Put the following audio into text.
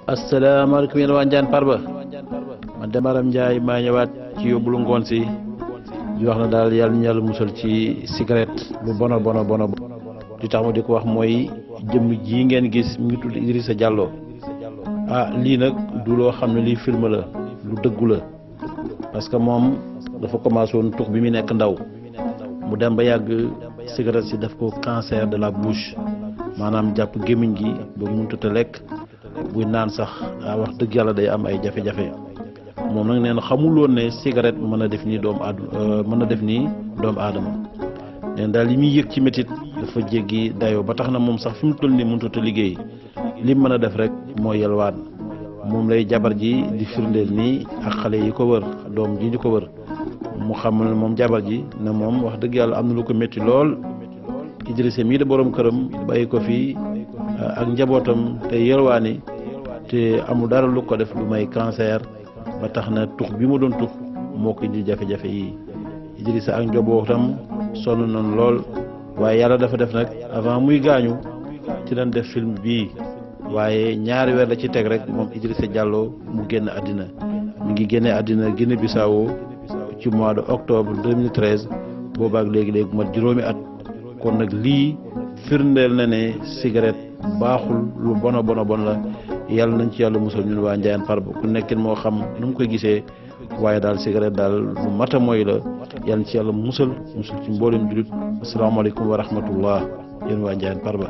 asalaamaaleykum yéen waa Njaan Parba man de Maram Ndiaye maa ñëwaat ci yóbbulu ngoon si di wax na daal yàlla ñu yàlla musal ci cigarette lu bona bona bona li tax ma di ko wax mooy jëmm ji ngeen gis mi ngi tudd Idrissa Diallo lii nag du loo xam ne lii film la lu dëggu la parce que moom dafa commencé woon tux bi mu nekk ndaw mu dem ba yàgg cigarette si daf ko cancer de la bouche maanaam jàpp gémmiñ gi ba mënut a lekk buy naan sax wax dëgg yàlla day am ay jafe-jafe moom nag nee na xamul woon ne cigarette mën na def nii doomu aadama neen daal li muy yëg ci métit dafa jéggi dayoo ba tax na moom sax fi mu toll nii mënut a liggéey li mën a def rek mooy yelwaan moom lay jabar ji di firndeel nii ak xale yi ko wër doom ji di ko wër mu xamal ne moom jabar ji ne moom wax dëgg yàlla am na lu ko métti lool Idrissa mii de borom këram bàyyi ko fii ak njabootam te yelwaani te amul dara lu ko def lu may cancer ba tax na tux bi mu doon tux moo ko indi jafe-jafe yi Idrissa ak njabootam sonn nañ lool waaye yàlla dafa def nag avant muy gaañu ci lañ def film bii waaye ñaari weer la ci teg rek moom Idrissa Diallo mu génn àddina mi ngi génne àddina Guinée Bissau ci mois de octobre 2013 boobaak léegi-léegi mat juróomi at kon nag lii firndeel na ne cigarette baaxul lu bona bona bon la yàlla nañ ci yàlla musal ñun waa Ndiayène Farba ku nekkin moo xam nu mu koy gisee waaye daal cigarette daal lu mata mooy la yàlla ci yàlla musal ci mboolem jullit asalaamaaleykum wa rahmatullah yéen waa Ndiayène Farba